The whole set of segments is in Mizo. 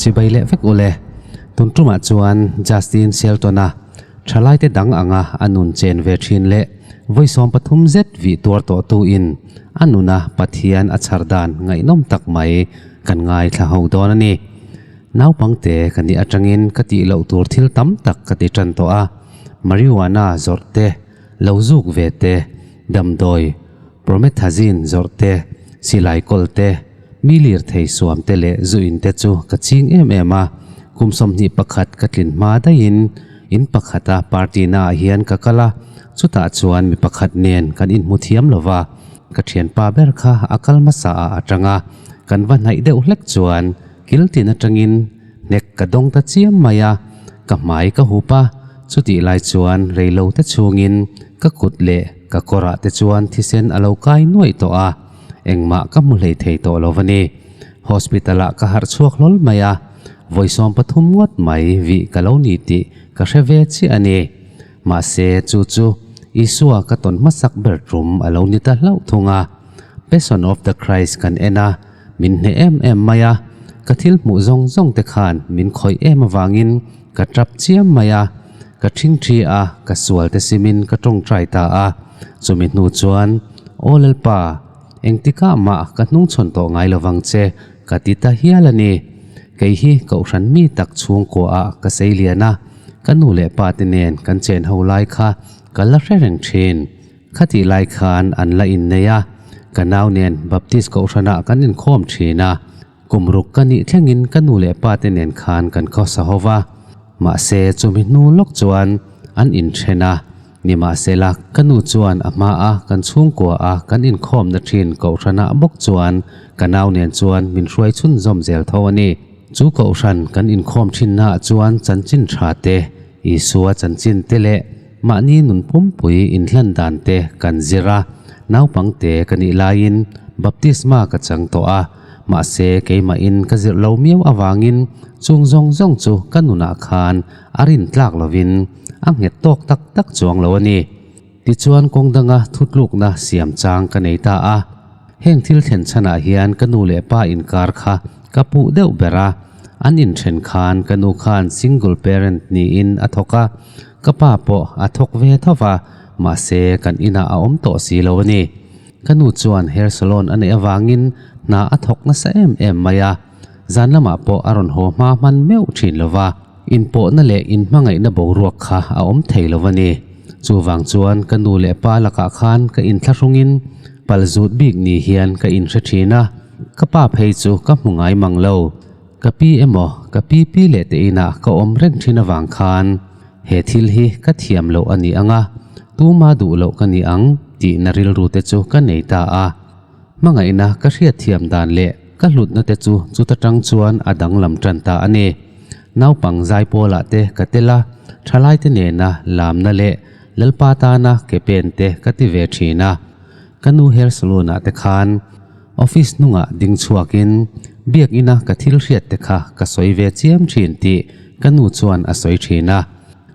Chibai leh vek ule. Tun tumah chuan Justin Shelton-a thalaite dang anga a nun chen ve thin leh vawi 13 zet vih tuar tawh tuin a nuna Pathian a chhar dan ngaihnawm tak mai kan ngaithla ho dawn a ni. Naupangte ka nih atangin ka tih loh tur thil tam tak ka ti tan tawh a, marijuana zawrh te, lo zuk ve te, damdawi, promethazine zawrh te, silai kawl te, Mi lirthei suam te leh zu in te chu ka ching em em a, kum 21 ka tlin hma daihin in pakhata party na ah hian ka kal a, chutah chuan mi pakhat nen kan inhmu thiam lo va, ka thianpa ber kha a kal hmasa ah a tang a, kan va hnaih deuh hlek chuan kil tin atangin hnek ka dawng ta chiam mai a, ka hmai ka hup a, chutih lai chuan reilo te chhungin ka kut leh ka kawrah te chuan thisen a lo kai nuaih tawh a. Engmah ka hmu hlei thei tawh lo va ni. Hospital ah ka harh chhuak hlawl mai a, vawi 13 ngawt mai vih ka lo ni tih ka hre ve chiah a ni. Mahse chu chu Isua ka tawn hmasak ber tum a lo ni ta hlauh thung a. Passion of the Christ kan en a, min hneh em em mai a, ka thil hmuh zawng zawng te khan min khawih em avangin ka tap chiam mai a, ka thingthi a, ka sual te simin ka tawngtai ta a, chumi hnu chuan Aw Lalpa, engtikah mah ka hnungchhawn tawh ngai lovang che, ka ti ta hial a ni. Kei hi Kohhran mi tak chhungkuaah ka sei lian a, ka nu leh pa te nen kan chen ho lai kha ka la hre reng thin. Khatih lai khan an la innei a, ka nau nen Baptist Kohhranah kan inkhawm thin a, kum ruk ka nih thlengin ka nu leh pa te nen khan kan khawsa ho va. Mahse chumi hnu lawk chuan an inthen a. Nimahsela, ka nu chuan a hma a kan chhungkua a kan inkhawmna thin Kohhranah bawk chuan ka nau nen chuan min hruai chhunzawm zel tho a ni. Chu Kohhran kan inkhawm thinnaah chuan chanchin tha te, Isua chanchin te leh mahni nun pumpui inhlan dan te kan zir a. Naupangte ka nih laiin baptisma ka chang tawh a, mahse keimahin ka zirh lo miau avangin chung zawng zawng chu ka nunah khan a rintlak lovin a nghet tawk tak tak chuang lo a ni. Tichuan kawng danga thutlukna siam chang ka nei ta a. Heng thil thlen chhanah hian ka nu leh pa inkar kha ka puh deuh ber a. An inthen khan ka nu khan single parent niin a thawk a, ka pa pawh a thawk ve tho va, mahse kan inah a awm tawh si lo a ni. Ka nu chuan hair salon a neih avangin hna a thawk nasa em em mai a, zan lamah pawh a rawn haw hma hman meuh thin lo va. Inpawhna leh inhmangaihna boruak kha a awm thei lo a ni. Chuvang chuan ka nu leh pa lakah khan ka inthlahrungin palzut bik ni hian ka inhre thin a, ka pa phei chu ka hmu ngai mang lo. Ka pi emaw ka pi pi leh te inah ka awm reng thin avang khan he thil hi ka thiam loh a ni ang a, tuma duh loh ka ni ang tihna rilru te chu ka nei ta a. Hmangaihna ka hriatthiam dan leh ka hlutna te chu chuta tang chuan a danglam tan ta a ni. Naupang zaipawlah te ka tel a, thalaite nena lamna leh Lalpa tana ke pen te ka ti ve thin a. Ka nu hair salon ah te khan office hnungah ding chhuakin biakina ka thil hriat te kha ka sawi ve chiam thin tih ka nu chuan a sawi thin a.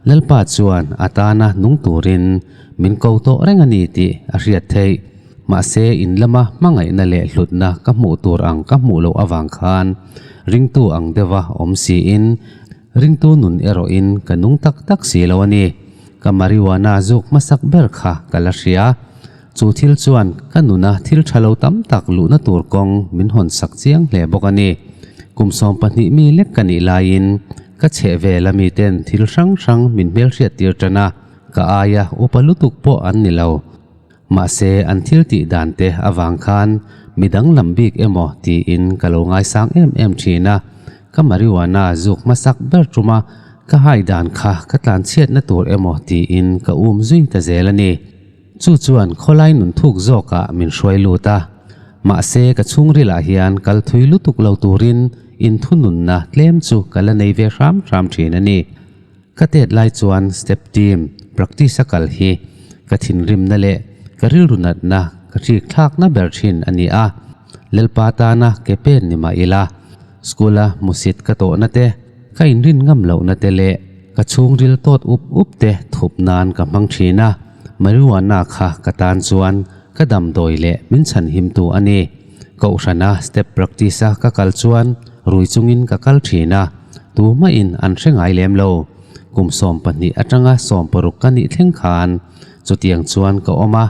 Lalpa chuan a tana nung turin min ko tawh reng a ni tih a hriat theih. Mahse in lama hmangaihna leh hlutna ka hmuh tur ang ka hmuh loh avang khan ringtu ang deuha awm siin ringtu nun erawhin ka nung tak tak si lo a ni. Ka marijuana zuk hmasak ber kha ka la hria. Chu thil chuan ka nuna thil tha lo tam tak luhna tur kawng min hawn sak chiang hle bawk a ni. Kum 12 mi lek ka nih laiin ka chheh vel a miten thil hrang hrang min hmelhriat tir tan a, ka aia upa lutuk pawh an ni lo. Mahse an thil tih dan te avang khan mi danglam bik emaw tiin ka lo ngaisang em em thin a, ka marijuana zuk hmasak ber tuma ka hai dan kha ka tlanchhiatna tur emaw tiin ka um zui ta zel a ni. Chu chuan khawlai nun thuk zawkah min hruai lut a, mahse ka chhungrilah hian kal thui lutuk lo turin inthununna tlem chu ka la nei ve hram hram thin a ni. Ka tet lai chuan step team practice a kal hi ka thinrimna leh ka rilru natna ka hrik thlakna ber thin a ni a, Lalpa tana ke pen ni mah ila, school a hmusit ka tawhna te, ka inrin ngam lohna te leh ka chhungril tawt up up te thup nan ka hmang thin a, marijuana kha ka tan chuan ka damdawi leh min chhanhimtu a ni. Kohhrana step practice a ka kal chuan. Rui chungin ka kal thin a, tumahin an hre ngai lem lo. Kum 12 atanga 16 ka nih thleng khan chutiang chuan ka awm a,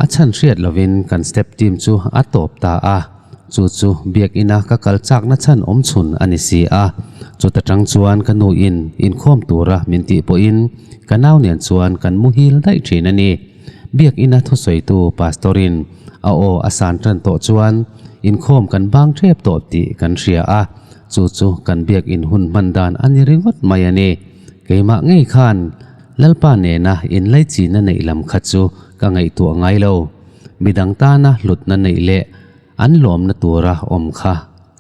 a chhan hriat lovin kan step team chu a tawp ta a, chu chu biakina ka kal chakna chhan awm chhun a ni si a. Chuta tang chuan ka nuin inkhawm tura min tih pawhin ka nau nen chuan kan muhil daih thin a ni. Biakina thusawitu Pastor-in a aw a san tan tawh chuan inkhawm kan bang tep tawh tih kan hria a, chu chu kan biakin hun hman dan a ni ringawt mai a ni. Keimah ngei khan Lalpa nena inlaichina neih lam kha chu ka ngaihtuah ngai lo. Midang tana hlutna neih leh an lawmna tura awm kha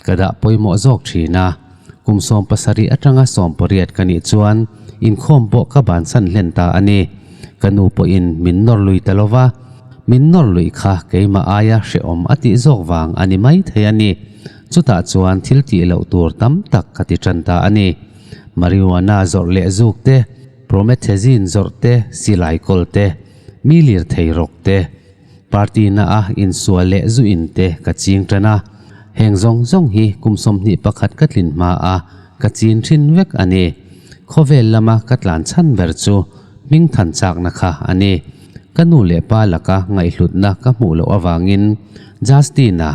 ka dah pawimawh zawk thin a. Kum 17 atanga 18 ka nih chuan inkhawm pawh ka bansan hlen ta a ni. Ka nu pawhin min nawr lui ta lova, min nawr luih kha keimah aia hrehawm a tih zawk vang a ni mai thei a ni. Chutah chuan thil tih loh tur tam tak ka ti tan ta a ni. Marijuana zawrh leh zuk te, promethazine zawrh te, silai kawl te, mi lirthei rawk te, party na a insual leh zu in te ka ching tan a. Heng zawng zawng hi kum 21 ka tlin hma a ka chin thin vek a ni. Khawvel lama ka tlan chhan ber chu hming than chakna kha a ni. Ka nu leh pa laka ngaihhlutna ka hmuh loh avangin Justin-a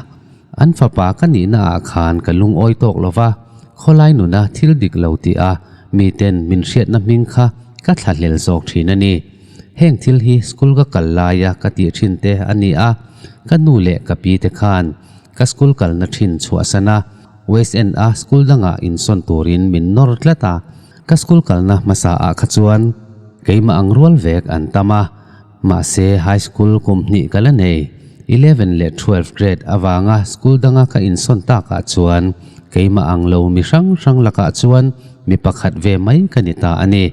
an fapa ka nihna ah khan ka lungawi tawk lova, khawlai nuna thil dik lo tih a miten min hriatna hming kha ka thlahlel zawk thin a ni. Heng thil hi school ka kal laia ka tih thin te a ni a, ka nu leh ka pi te khan ka school kalna thin chhuahsan a, West End a school dangah insawn turin min nawr tlat a, ka school kalna hmasa ah kha chuan keimah ang rual vek an tam a, mahse high school kum hnih ka la nei, 11 leh 12 grade avanga school danga ka insawn takah chuan keimah ang lo mi hrang hrang lakah chuan mi pakhat ve mai ka ni ta a ni.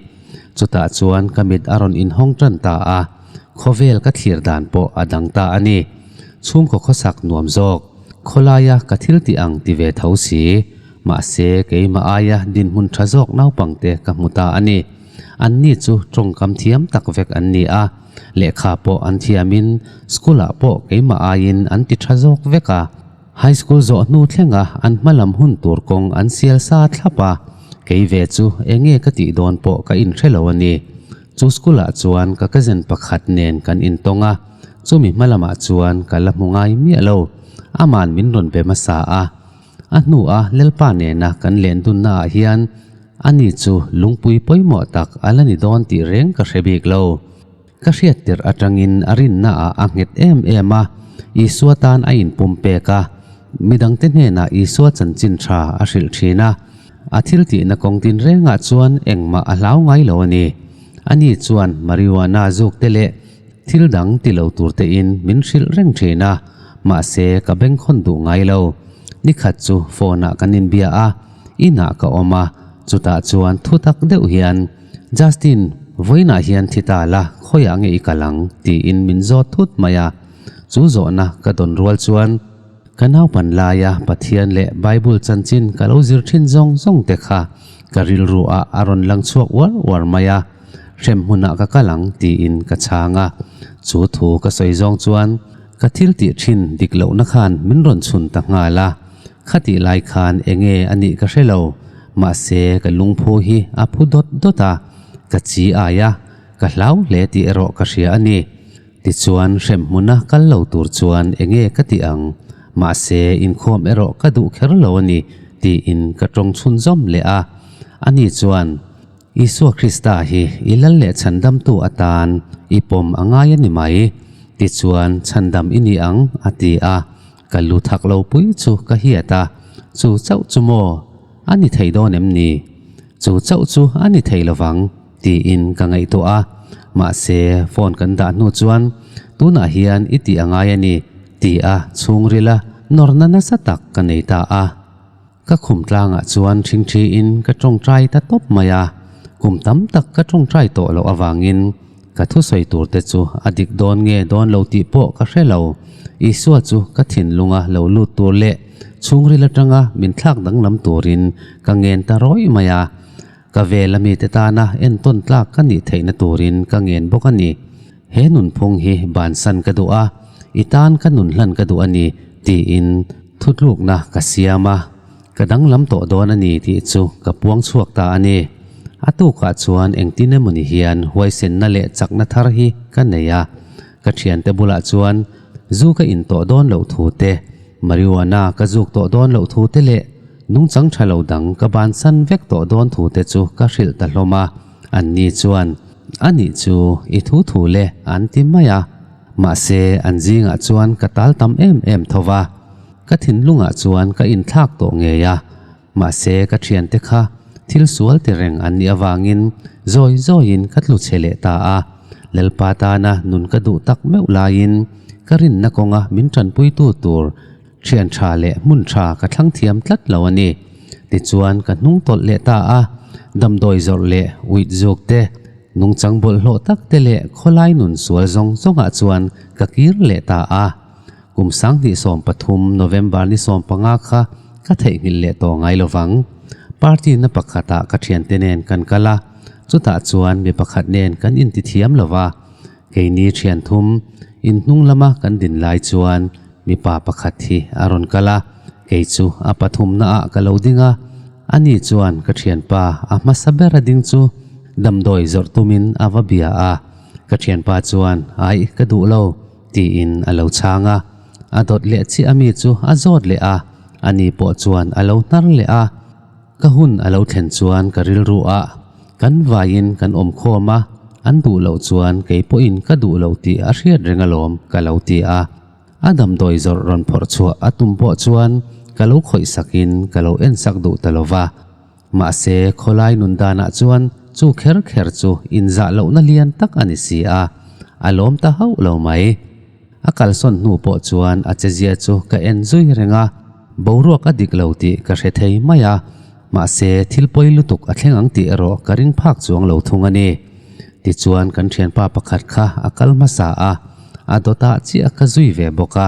Chutah chuan ka mit a rawn inhawng tan ta a, khawvel ka thlir dan pawh a dang ta a ni. Chhungkaw khawsak nuam zawk, khawlaia ka thil tih ang ti ve tho si, mahse keimah aia dinhmun tha zawk naupangte ka hmu ta a ni. Anni chu tawngkam thiam tak vek an ni a, lehkha pawh an thiamin school-ah pawh keimah aiin an ti tha zawk vek a. High school zawh hnu thlenga an hmalam hun tur kawng an sial sa thlap a, kei ve chu enge ka tih dawn pawh ka inhre lo a ni. Chu school ah chuan ka cousin pakhat nen kan intawng a, chumi hmalamah chuan ka la hmu ngai miah lo. Aman min rawn be hmasa a, a hnu a Lalpa nena kan len dunna ah hian ani chu lungpui pawimawh tak a la ni dawn tih reng ka hre bik lo. Ka hriat tirh atangin a rinna ah a nghet em em a, Isua tan a inpum pek a, midangte hnenah Isua chanchin tha a hrilh thin a, a thil tihna kawng tin rengah chuan engmah a hlau ngai lo a ni. Ani chuan marijuana zuk te leh thil dang ti lo tur tein min hrilh reng thin a, mahse ka bengkhawn duh ngai lo. Nikhat chu phone ah kan inbia a, inah ka awm a, chutah chuan thutak deuh hian, Justin, vawiinah hian thi ta la, khawiah nge i kal ang? tiin min zawt thut mai a. Chu zawhna ka dawn rual chuan ka naupan laia Pathian leh Bible chanchin ka lo zir thin zawng zawng te kha ka rilru ah a rawn lang chhuak uar uar mai a. Hrem hmunah ka kal ang tiin ka chhang a. Chu thu ka sawi zawng chuan ka thil tih thin dik lohna khan min rawn chhun ta nghal a. Khatih lai khan enge a nih ka hre lo, mahse ka lungphu hi a phu dawt dawt a, ka chi ai a, ka hlau hle tih erawh ka hria a ni. Tichuan hremhmuna kal lo tur chuan enge ka tih ang, mahse inkhawm erawh ka duh kher lo a ni tiin ka tawng chhunzawm leh a. Ani chuan. Isua Krista hi i lal leh chhandamtu atan i pawm a ngai a ni mai, tichuan chhandam i ni ang, a ti a. Ka lu thak lo pui chu ka hiat a, Chu chauh chu maw? A ni thei dawn em ni? Chu chauh chu a ni thei lovang, tiin ka ngaihtuah a. Mahse, phone kan dah hnu chuan, Tunah hian i tih a ngai a ni, ti a chhungrila nawrna nasa tak ka nei ta a. Ka khum tlangah chuan ṭhingṭhiin ka ṭawngṭai ta tawp mai a, kum tam tak ka ṭawngṭai tawh loh avangin ka thusawi tur te chu a dik dawn nge dawn lo tih pawh ka hre lo. Isua chu ka thinlunga lo lut tur leh chhungril aṭanga min thlak danglam turin ka ngen ta rawih mai a, ka vel a mite tana entawn tlak ka nih theihna turin ka ngen bawk a ni. He nunphung hi bansan ka duh a, i tan ka nun hlan ka duh a ni, tiin thutlukna ka siam a. Ka danglam tawh dawn a ni tih chu ka puang chhuak ta a ni. A tukah chuan engtin emawni hian huaisenna leh chakna thar hi ka nei a. Ka thiante bulah chuan zu ka in tawh dawn loh thu te, marijuana ka zuk tawh dawn loh thu te leh nungchang tha lo dang ka bansan vek tawh dawn thu te chu ka hrilh ta hlawm a. Anni chuan, A nih chu, i thu thu le, an ti mai a. Mahse, an zingah chuan ka tal tam em em tho va. Ka thinlungah chuan ka inthlak tawh ngei a, mahse ka thiante kha thil sual ti reng an nih avangin zawi zawiin ka tlu chhe leh ta a. Lalpa tana nun ka duh tak meuh laiin ka rinna kawnga min tanpuitu tur thian tha leh hmun tha ka thlang thiam tlat lo a ni. Tichuan ka hnung tawlh leh ta a, damdawi zawrh leh uit zuk te, nungchang bawlhhlawh tak te leh khawlai nun sual zawng zawngah chuan ka kir leh ta a. Kum 2013 November ni 15 kha ka theihnghilh leh tawh ngai lovang. Party na pakhatah ka thiante nen kan kal a, chutah chuan mi pakhat nen kan intithiam lo va. Keini thian thum inhnung lama kan din lai chuan mipa pakhat hi a rawn kal a, kei chu a pathumnaah ka lo ding a. Ani chuan ka thianpa a hmasa ber a ding chu damdawi zawrh tumin a va bia a, ka thianpa chuan aih ka duh lo. Tiin a lo chhang a, a dawt leh chiah ami chu a zawt leh a, ani pawh chuan a lo hnar leh a. Ka hun a lo thlen chuan ka rilru a, kan vaiin kan awm khawm a, an duh loh chuan kei pawhin ka duh lo tih a hriat reng alawm ka lo ti a. A damdawi zawrh rawn phawrh chhuah a tum pawh chuan ka lo khawih sakin ka lo en sak duh ta lo va. Mahse, khawlai nun danah chuan chu kher kher chu inzah lohna lian tak a ni si a, a lawm ta hauh lo mai. A kalsawn hnu pawh chuan a chezia chu ka en zui reng a, boruak a dik lo tih ka hre thei mai a, mahse thil pawi lutuk a thleng ang tih erawh ka ring phak chuang lo thung a ni. Tichuan kan thianpa pakhat kha a kal hmasa a, a dawtah chiah ka zui ve bawk a.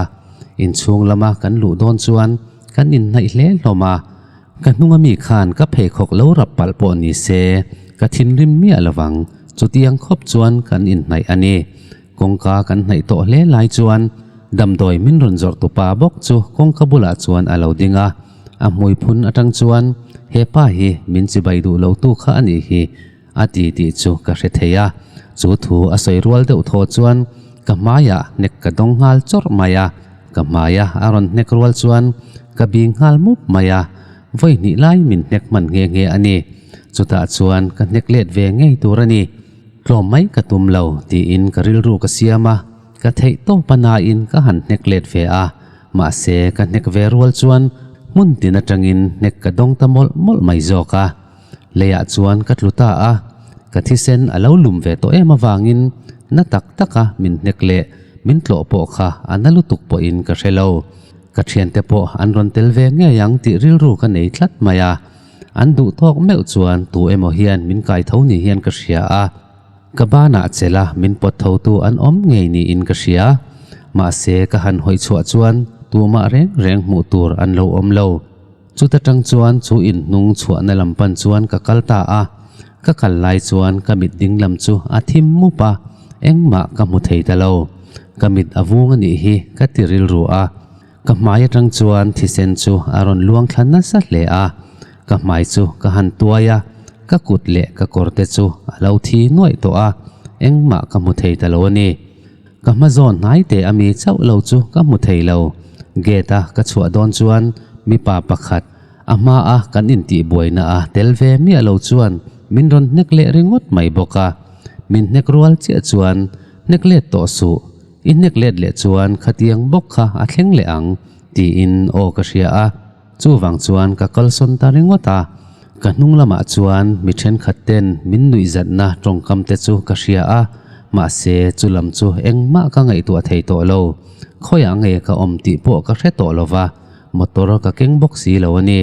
Inchhung lama kan luh dawn chuan kan inhnaih hle hlawm a, Ka hnunga mi khan ka pheikhawk lo rap palh pawh ni se, ka thinrim miah lovang, chutiang khawp chuan kan inhnaih a ni. Kawngka kan hnaih tawh hle lai chuan damdawi min rawn zawrh tupa bawk chu kawngka bulah chuan a lo ding a, a hmui phun atang chuan he pa hi min chibai duh lo tu kha a nih hi a ti tih chu ka hre thei a. Chu thu a sawi rual deuh thaw chuan ka hmaiah hnek ka dawng nghal chawrh mai a, ka hmaia a rawn hnek rual chuan ka bing nghal mup mai a, vawi hnih lai min hnek hman nghe nghe a ni. Chutah chuan ka hnek let ve ngei tur a ni. Tlawm mai ka tum lo tiin ka rilru ka siam a, ka theih tawp a nain ka han hnek let ve a, mahse ka hnek ve rual chuan hmun tin atangin hnek ka dawng ta mawlh mawlh mai zawk a. Leiah chuan ka tlu ta a, ka thisen a lo lum ve tawh em avangin na tak taka min hnek leh min tlawh pawh kha a na lutuk pawhin ka hre lo. Ka thiante pawh an rawn tel ve ngei ang tih rilru ka nei tlat mai a, an duh tawk meuh chuan tu emaw hian min kai tho ni hian ka hria a. Ka banah chela min pawt thotu an awm ngei niin ka hria. Mahse ka han hawi chhuah chuan tumah reng reng hmuh tur an lo awm lo. Chuta tang chuan chu inhnung chhuahna lam pan chuan ka kal ta a, ka kal lai chuan ka mit ding lam chu a thim mup a, engmah ka hmu thei ta lo. Ka mit a vung a nih hi ka ti rilru a, ka hmai atang chuan thisen chu a rawn luang thla nasa hle a, ka hmai chu ka han tuai a, ka kut leh ka kawr te chu a lo thi nuaih tawh a, engmah ka hmu thei ta lo a ni. Ka hma zawn hnai teh a mi chauh lo chu ka hmu thei lo. Gate a ka chhuah dawn chuan mipa pakhat a hma a kan intih buaina a tel ve miah lo chuan min rawn hnek leh ringawt mai bawk a. Min hnek rual chiah chuan hnek let tawh suh, i hnek let leh chuan khatiang bawk kha a thleng leh ang tiin aw ka hria a. Chuvang chuan ka kalsawn ta ringawt a, ka hnung lamah chuan mi thenkhat ten min nuihzatna tawngkam te chu ka hria a, mahse chu lam chu engmah ka ngaihtuah thei tawh lo. Khawiah nge ka awm tih pawh ka hre tawh lo va, motor ka keng bawk si lo a ni.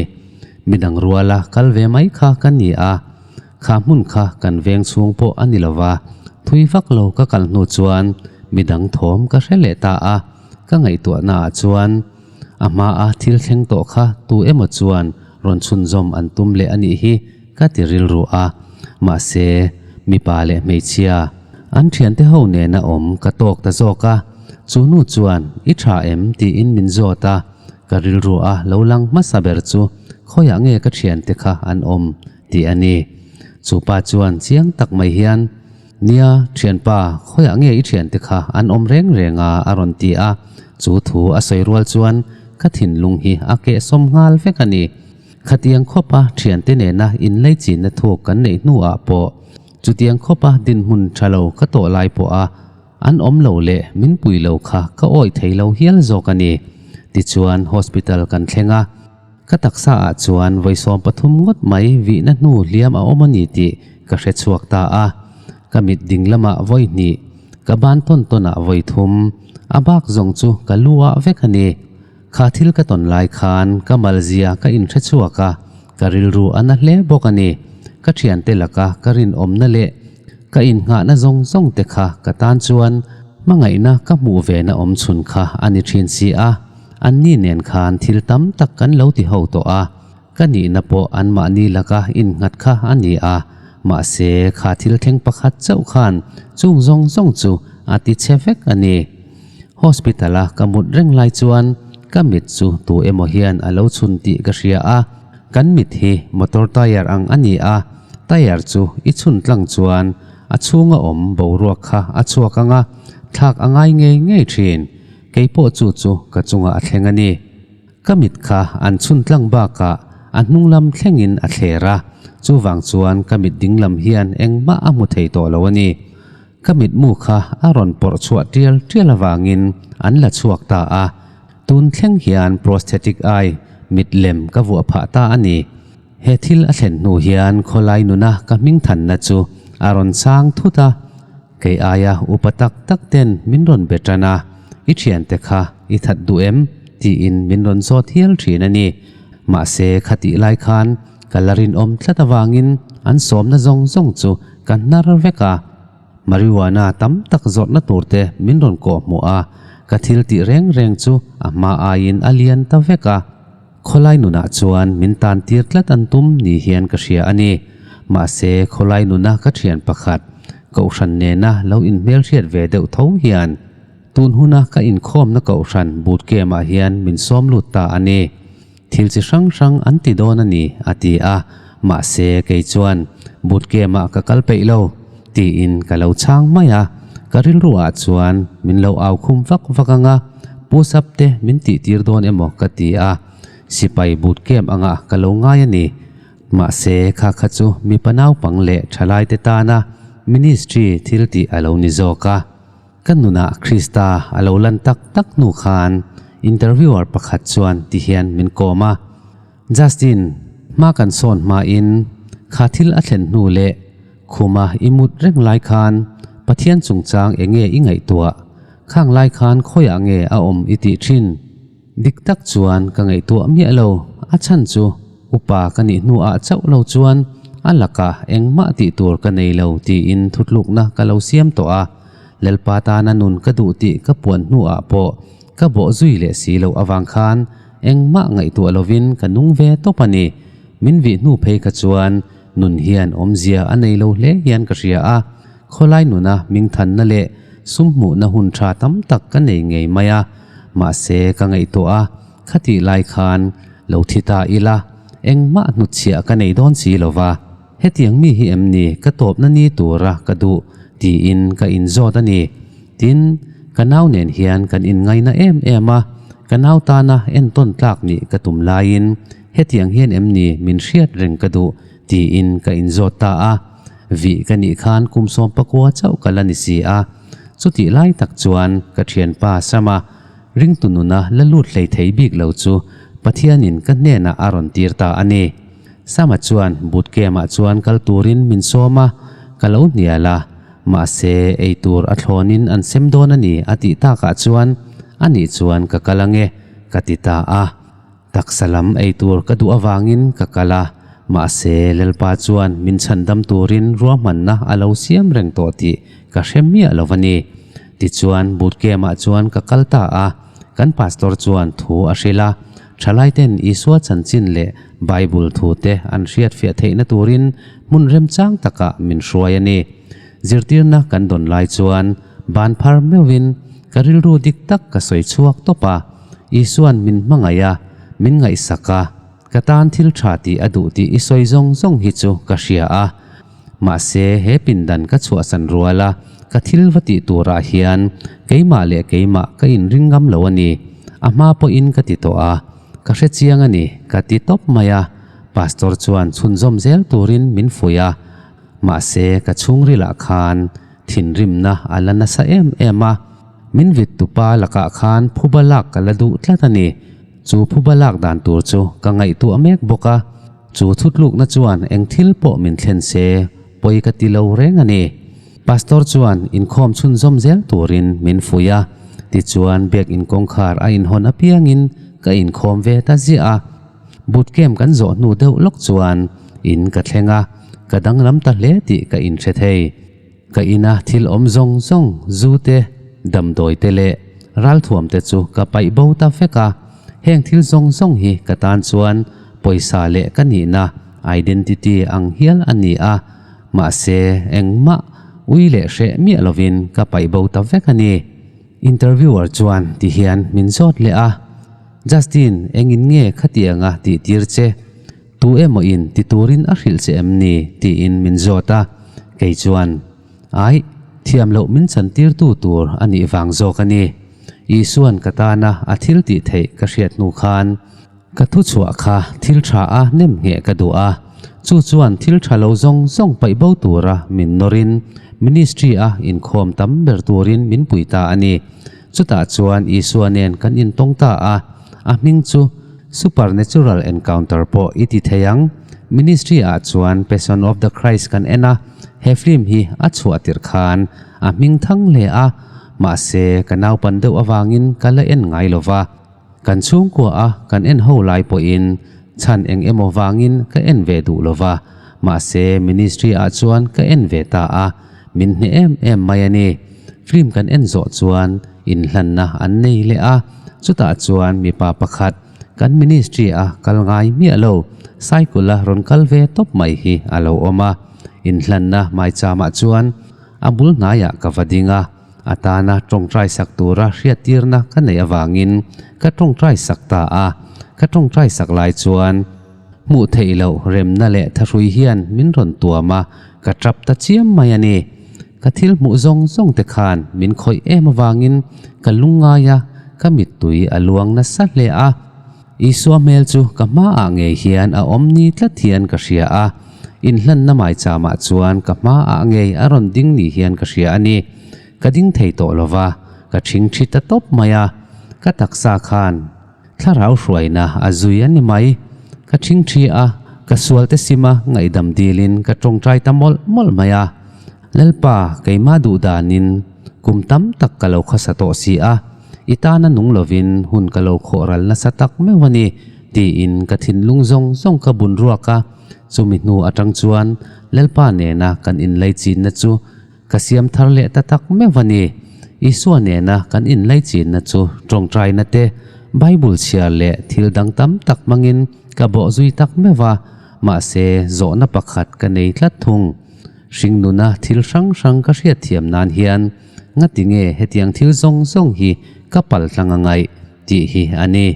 Midang ruala kal ve mai kha ka ni a, kha hmun kha kan veng chhung pawh a ni lo va, thui vak lo ka kal hnu chuan midang thawm ka hre leh ta a, ka ngaihtuahnaah chuan, A hmaa thil thleng tawh kha tu emaw chuan rawn chhunzawm an tum leh a nih hi ka ti rilru a. Mahse, mipa leh hmeichhia, an thiante ho nena awm ka tawk ta zawk a. Chu nu chuan, I tha em? tiin min zawt a. Ka rilru a lo lang hmasa ber chu Khawiah nge ka thiante kha an awm? tih a ni. Chu pa chuan chiang tak mai hian, Nia, thianpa, khawiah nge i thiante kha an awm reng reng a? a rawn ti a. Chu thu a sawi rual chuan ka thinlung hi a kehsawm nghal vek a ni. Khatiang khawpa thiante nena inleichinna thuk kan neih hnuah pawh chutiang khawpa dinhmun tha lo ka tawh lai pawha an awm lo leh min pui lo kha ka awih thei lo hial zawk a ni. Tichuan hospital kan thleng a, ka taksa ah chuan vawi 13 ngawt mai vihna hnu hliam a awm a ni tih ka hre chhuak ta a. Ka mit ding lamah vawi hnih, ka ban tawn tawnah vawi thum, a bak zawng chu ka lu ah vek a ni. Kha thil ka tawn lai khan ka malzia ka inhre chhuak a, ka rilru a na hle bawk a ni. Ka thiante laka ka rinawmna leh ka innghahna zawng zawng te kha ka tan chuan hmangaihna ka hmuh ve na awm chhun kha a ni thin si a. Anni nen khan thil tam tak kan lo ti ho tawh a, ka nihna pawh anmahni laka innghat kha a ni a. Mahse, kha thil thleng pakhat chauh khan chung zawng zawng chu a ti chhe vek a ni. Hospital a ka mut reng lai chuan ka mit chu tu emaw hian a lo chhun tih ka hria a, kan mit hi motor tyre ang a ni a, tyre chu i chhun tlang chuan a chhunga awm boruak kha a chhuak ang a, thlak a ngai ngei ngei thin. Kei pawh chu chu ka chungah a thleng a ni. Ka mit kha an chhun tlang bakah a hnung lam thlengin a thler a, chuvang chuan ka mit ding lam hian engmah a hmu thei tawh lo a ni. Ka mitmu kha a rawn pawrh chhuah tial tial avangin an la chhuak ta a, tun thleng hian prosthetic eye mit lem ka vuah phah ta a ni. He thil a thlen hnu hian khawlai nuna ka hming thanna chu a rawn sang thut a, kei aia upa tak tak ten min rawn be tan a, I thiante kha i that duh em? tiin min rawn zawt hial thin a ni. Mahse khatih lai khan ka la rinawm tlat avangin an sawmna zawng zawng chu ka hnar vek a. Marijuana tam tak zawrhna turte min rawn kawh hmuh a, ka thil tih reng reng chu a hma aiin a lian ta vek a. Khawlai nunah chuan min tan tir tlat an tum ni hian ka hria a ni. Mahse, khawlai nuna ka thian pakhat, Kohhran nena lo inhmelhriat ve deuh tho hian tun huna ka inkhawmna Kohhran boot camp-ah hian min sawm lut ta a ni. Thil chi hrang hrang an ti dawn a ni, a ti a. Mahse, kei chuan boot camp-ah ka kal peih lo, tiin ka lo chhang mai a. Ka rilruah chuan min lo au khum vak vak ang a, push up te min tih tir dawn emaw ka ti a. Sipai boot camp angah ka lo ngai a ni. Mahse, kha kha chu mipa naupang leh thalaite tana ministry thil tih a lo ni zawk a. Ka nunah Krista a lo lan tak tak hnu khan interviewer pakhat chuan ti hian min kawm a, Justin, hma kan sawn hmain kha thil a thlen hnu leh khuma i mut reng lai khan Pathian chungchang eng nge i ngaihtuah? Khang lai khan khawiah nge a awm i tih thin? Dik tak chuan ka ngaihtuah miah lo, a chhan chu upa ka nih hnuah chauh lo chuan a lakah engmah tih tur ka nei lo tiin thutlukna ka lo siam tawh a, Lalpa tana nun ka duh tih ka puan hnuah pawh ka bawh zui leh si loh avang khan engmah ngaihtuah lovin ka nung ve tawp a ni. Min vih hnu phei kha chuan nun hian awmzia a nei lo hle hian ka hria a, Khawlai nuna hmingthanna leh sum hmuhna hun tha tam tak ka nei ngei mai a, mahse ka ngaihtuah a, khatih lai khan lo thi ta ila, engmah hnutchhiah ka nei dawn si lo va, hetiang mi hi em ni ka tawpna ni tura ka duh tiin ka inzawt a ni. Tin, ka nau nen hian kan inngaina em em a, ka nau tana entawn tlak nih ka tum laiin hetiang hian em ni min hriat reng ka duh tiin ka inzawt ta a. Vih ka nih khan kum 19 chauh ka la ni si a, chutih lai tak chuan ka thianpa Sama ringtu nuna la lut hlei thei bik lo chu Pathianin ka hnenah a rawn tir ta a ni. Sama chuan boot camp-ah chuan kal turin min sawm a, ka lo hnial a, mahse ei tur a thlawnin an sem dawn a ni a tih takah chuan anih chuan ka kal ange ka ti ta a. Taksa lam ei tur ka duh avangin ka kal a, mahse Lalpa chuan min chhandam turin ruahmanna a lo siam reng tawh tih ka hre miah lo a ni. Tichuan boot camp-ah chuan ka kal ta a, kan pastor chuan thu a hrilh a, thalaiten Isua chanchin leh Bible thute an hriatfiah theihna turin hmun remchang takah min hruai a ni. Zirtirna kan dawn lai chuan ban phar meuhin ka rilru dik tak ka sawi chhuak tawp a, Isua'n min hmangaih a, min ngaihsak a, Ka tan thil tha tih a duh tih i sawi zawng zawng hi chu ka hria a. Mahse, he pindan ka chhuahsan rual a, ka thil va tih turah hian keimah leh keimah ka inring ngam lo a ni. A hma pawhin ka ti tawh a, ka hre chiang a ni, ka ti tawp mai a. Pastor chuan chhunzawm zel turin min fuih a. Mahse, ka chhungrilah khan thinrimna a la nasa em em a. Min vit tupa lakah khan phuba lak ka la duh tlat a ni. Chu phuba lak dan tur chu ka ngaihtuah mek bawk a. Chu thutlukna chuan eng thil pawh min thlen se pawi ka ti lo reng a ni. Pastor chuan inkhawm chhunzawm zel turin min fuih a, tichuan biakinn kawngkhar a inhawn apiangin ka inkhawm ve ta ziah a. Boot camp kan zawh hnu deuh lawk chuan in ka thleng a, ka danglam ta hle tih ka inhre thei. Ka ina thil awm zawng zawng zu te, damdawi te leh ralthuam te chu ka paih bo ta vek a. Heng thil zawng zawng hi ka tan chuan pawisa leh ka nihna, identity, ang hial a ni a. Mahse, engmah ui leh hreh miah lovin ka paih bo ta vek a ni. Interviewer chuan ti hian min zawt leh a, Justin, engin nge khatianga tihtir che? Tu emaw in ti turin a hrilh che em ni? tiin min zawt a, kei chuan, Aih, thiam loh min chantirtu tur a nih vang zawk a ni. Isuan ka tana a thil tih theih ka hriat hnu khan ka thu chhuah kha thil tha a nem ngheh ka duh a, chu chuan thil tha lo zawng zawng paih bo tura min nawrin ministry a inkhawm tam ber turin min pui ta a ni. Chutah chuan Isua nen kan intawng ta a, a hming chu Supernatural encounter pawh i ti thei ang. Ministry ah chuan Passion of the Christ kan en a, he film hi a chhuah tirh khan a hming thang hle a, mahse ka naupan deuh avangin ka la en ngai lo va. Kan chhungkua a kan en ho lai pawhin chhan eng emaw vangin ka en ve duh lo va, mahse ministry ah chuan ka en ve ta a, min hneh em em mai a ni. Film kan en zawh chuan inhlanna an nei leh a, chutah chuan mipa pakhat kan ministry a kal ngai miah lo, cycle a rawn kal ve tawp mai hi a lo awm a. Inhlanna maicham-ah chuan a bul hnaiah ka va ding a, a tana tawngtai sak tura hriattirna ka neih avangin ka tawngtai sak ta a, ka tawngtai sak lai chuan hmuh theih loh remna leh thahrui hian min rawn tuam a, ka tap ta chiam mai a ni. Ka thil hmuh zawng zawng te khan min khawih em avangin ka lungngai a, ka mittui a luang nasa hle a. Isua hmel chu ka hmaah ngei hian a awm ni tlat hian ka hria a, inhlanna maichamah chuan ka hmaah ngei a rawn ding ni hian ka hria a ni. Ka ding thei tawh lo va, ka ṭhingṭhi ta tawp mai a, ka taksa khan Thlarau hruaina a zui a ni mai. Ka ṭhingṭhi a, ka sualte sima ngaihdam dilin ka ṭawngṭai ta mawlh mawlh mai a. Lalpa, keimah duh danin kum tam tak ka lo khawsa tawh si a, i tana nung lovin hun ka lo khawh ral nasa tak meuh a ni, tiin ka thinlung zawng zawng ka bun ruak a. Chumi hnu aṭang chuan Lalpa nena kan inlaichinna chu Ka siam thar leh ta tak meuh a ni. Isua nena kan inlaichinna chu tawngtaina te, Bible chhiar leh thil dang tam tak hmangin ka bawh zui tak meuh a, mahse zawhna pakhat ka nei tlat thung. Hringnuna thil hrang hrang ka hriatthiam nan hian ngati nge hetiang thil zawng zawng hi ka pal tlang a ngaih tih hi a ni.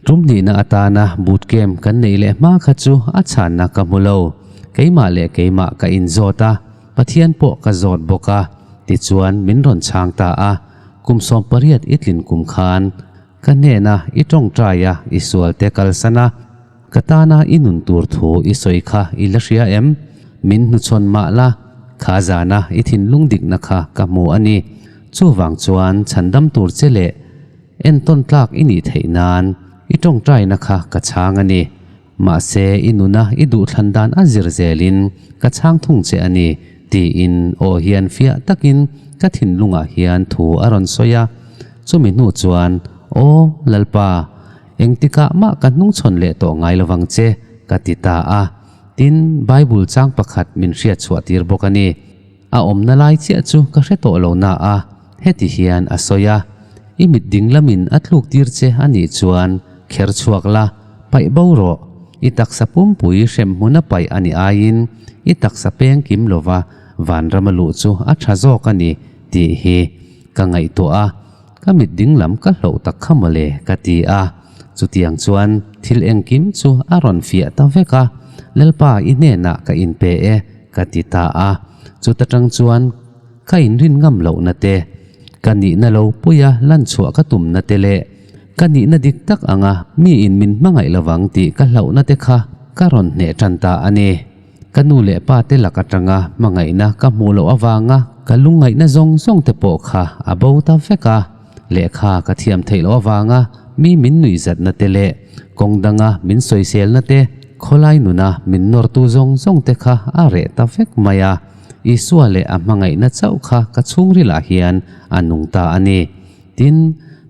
Tum hnihna atana boot camp kan neih leh hma kha chu a chhanna ka hmu lo. Keimah leh keimah ka inzawt a, Pathian pawh ka zawt bawk a, tichuan min rawn chhang ta a. Kum 18 i tlin kum khan ka hnena i tawngtai a, i sualte kalsan a, ka tana i nun tur thu i sawi kha i la hria em? Min hnuchhawn mah la, kha zana i thinlung dikna kha ka hmu a ni. Chuvang chuan chhandam tur che leh Entawn tlak i nih theih nan i tawngtaina kha ka chhang a ni. Mahse i nuna i duhthlan dan a zir zelin ka chhang thung che a ni, tiin aw hian fiah takin ka thinlungah hian thu a rawn sawi a. Chumi hnu chuan, Aw, Lalpa, engtikah mah ka hnungchhawn leh tawh ngai lovang che, ka ti ta a. Tin, Bible chang pakhat min hriatchhuah tir bawk a ni. A awmna lai chiah chu ka hre tawh lo na a, heti hian a sawi a, I mit ding lamin a tluk tir che a nih chuan kher chhuak la, paih bo rawh. I taksa pumpui hrem hmuna paih a nih aiin i taksa peng kim lova vanrama luh chu a tha zawk a ni tih hi ka ngaihtuah a, ka mit ding lam ka hloh tak kha mawle ka ti a. Chutiang chuan thil engkim chu a rawn fiah ta vek a, Lalpa i hnenah ka inpe e ka ti ta a. Chuta tang chuan ka inrin ngam lohna te, ka nihna lo puia lanchhuah ka tumna te leh ka nihna dik tak anga miin min hmangaih lovang tih ka hlauhna te kha ka rawn hneh tan ta a ni. Ka nu leh pa te lak atanga hmangaihna ka hmuh loh avanga ka lungngaihna zawng zawng te pawh kha a bo ta vek a. Lehkha ka thiam theih loh avanga mi min nuihzatna te leh kawng danga min sawiselna te, khawlai nuna min nawrtu zawng zawng te kha a reh ta vek mai a. Isua leh a hmangaihna chauh kha ka chhungrilah hian a nung ta a ni. Tin,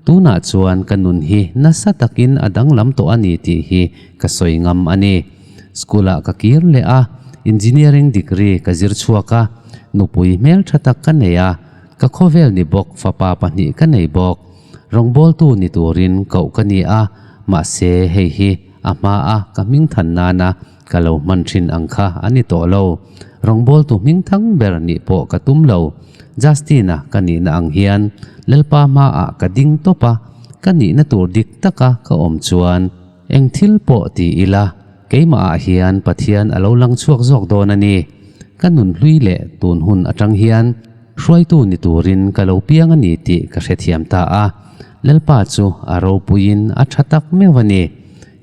tunah chuan ka nun hi nasa takin a danglam tawh a ni tih hi ka sawi ngam a ni. School-ah ka kir leh a, engineering degree ka zir chhuak a, nupui hmeltha tak ka nei a, ka khawvel ni bawk fapa pahnih ka nei bawk. Rawngbawltu ni turin koh ka ni a, mahse hei hi a hmaa ka hmingthan nana ka lo hman thin ang kha a ni tawh lo. Rawngbawltu hmingthang ber nih pawh ka tum lo. Justin-a ka nihna ang hian Lalpa hmaah ka ding tawp a, ka nihna tur dik taka ka awm chuan eng thil pawh ti ila keimahah hian Pathian a lo lang chhuak zawk dawn a ni. Ka nun hlui leh tun hun atang hian hruaitu ni turin ka lo piang a ni tih ka hrethiam ta a. Lalpa chu a ropuiin a tha tak meuh a ni.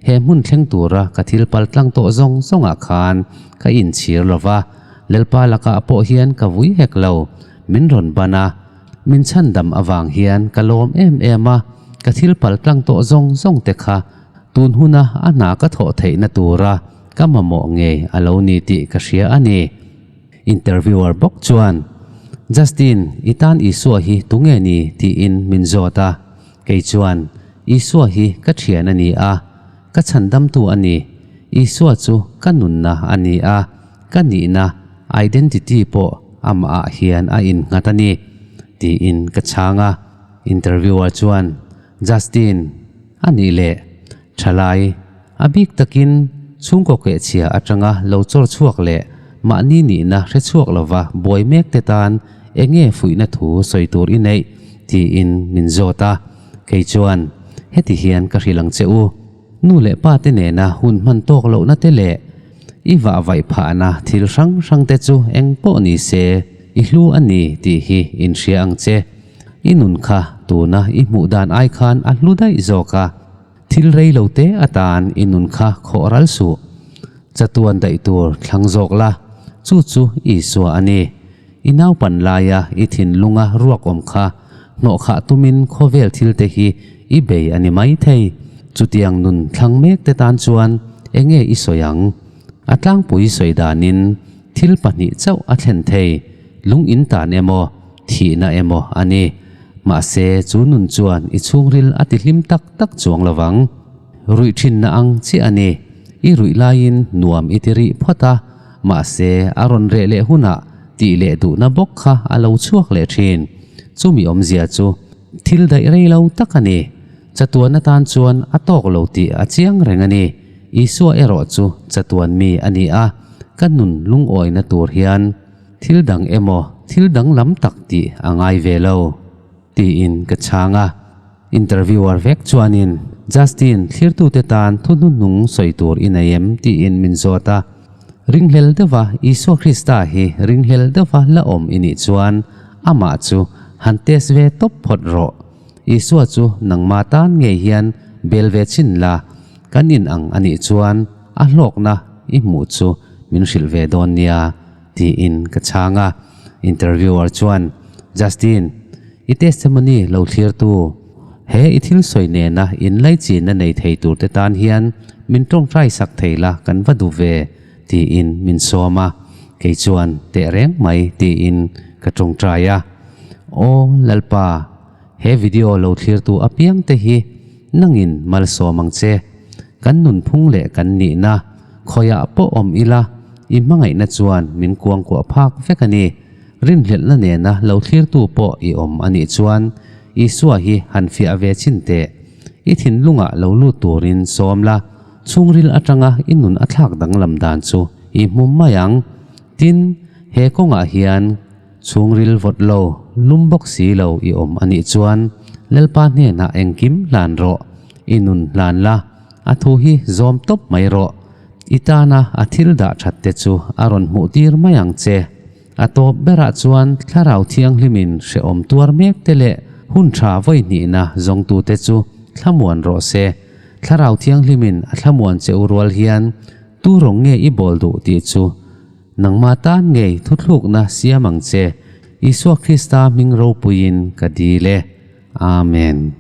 He hmun thleng tura ka thil pal tlang tawh zawng zawngah khan ka inchhir lo va, Lalpa lakah pawh hian ka vui hek lo, min rawn ban a, min chhandam avang hian ka lawm em em a, ka thil pal tlang tawh zawng zawng te kha tun huna a hna ka thawh theihna tura ka mamawh ngei a lo ni tih ka hria a ni. Interviewer bawk chuan, Justin, i tan Isua hi tunge ni? tiin min zawt a. Kei chuan, Isua hi ka thian a ni a, ka chhandamtu a ni. Isua chu ka nunna a ni a, ka nihna, identity, pawh amahah hian a innghat a ni, tiin ka chhang a. Interviewer chuan, Justin, a nih leh, thalai, a bik takin chhungkaw kehchhia atanga lo chawr chhuak leh mahni nihna hre chhuak lova buai mek te tan enge fuihna thu sawi tur i neih? tiin min zawt a. Kei chuan, Heti hian ka hrilh ang che u. Nu leh pa te nena hun hman tawk lohna te leh i vahvaih phahna thil hrang hrang te chu eng pawh ni se i hlu a ni tih hi inhria ang che. I nun kha tuna i hmuh dan ai khan a hlu daih zawk a. Thil rei lo te atan i nun kha khawh ral suh. Chatuan daih tur thlang zawk la, chu chu Isua a ni. I naupan laia i thinlunga ruak awm kha hnawhkhah tumin khawvel thil te hi i bei a ni mai thei. Chutiang nun thlang mek te tan chuan enge i sawi ang? A tlangpui sawi danin thil pahnih chauh a thlen thei, lung in tan emaw, thihna emaw a ni. Mahse, chu nun chuan i chhungril a ti hlim tak tak chuang lo vang. Ruih thinna ang chiah a ni. I ruih laiin nuam i ti rih phawt a, mahse a rawn reh leh hunah tih leh duhna bawk kha a lo chhuak leh thin. Chumi awmzia chu thil daih rei lo tak a ni. Chatuan atan chuan a tawk lo tih a chiang reng a ni. Isua erawh chu chatuan mi a ni a, ka nun lungawina tur hian thil dang emaw thil danglam tak tih a ngai ve lo, tiin ka chhang a. Interviewer vek chuanin, Justin, thlirtute tan thu hnuhnung sawi tur i nei em? tiin min zawt a. Ringhlel deuha Isua Krista hi ringhlel deuha la awm i nih chuan amah chu han test ve tawp phawt rawh. Isua chu nangma tan ngei hian bel ve chin la, kan in ang a nih chuan a hlawkna i hmuh chu min hrilh ve dawn nia, tiin ka chhang a. Interviewer chuan, Justin, i testimony lo thlirtu, he i thil sawi nena inlaichinna nei thei turte tan hian min tawngtai sak thei la kan va duh ve, tiin min sawm a. Kei chuan, Tehreng mai, tiin ka tawngtai a. Aw Lalpa, he video lo thlirtu apiang te hi nangin malsawm ang che. Kan nunphung leh kan nihna khawiah pawh awm ila, i hmangaihna chuan min kuangkuah phak vek a ni. Rinhlelhna nena lo thlirtu pawh i awm a nih chuan Isua hi han fiah ve chin teh. I thinlungah lo lut turin sawm la, chhungril atanga i nun a thlak danglam dan chu i hmu mai ang. Tin, he kawngah hian Chhungril vawt lo, lum bawk si lo i awm a nih chuan Lalpa hnenah engkim hlan rawh. I nun hlan la, a thu hi zawm tawp mai rawh. I tana a thil dah that te chu a rawn hmuh tir mai ang che. A tawp berah chuan Thlarau Thianghlimin hrehawm tuar mek te leh hun tha vawi hnihna zawngtute chu thlamuan rawh se. Thlarau Thianghlimin a thlamuan che u rual hian tu rawng nge i bawl duh tih chu nangmah tan ngei thuthlukna siam ang che. Isua Krista hming ropuiin ka dil e. Amen.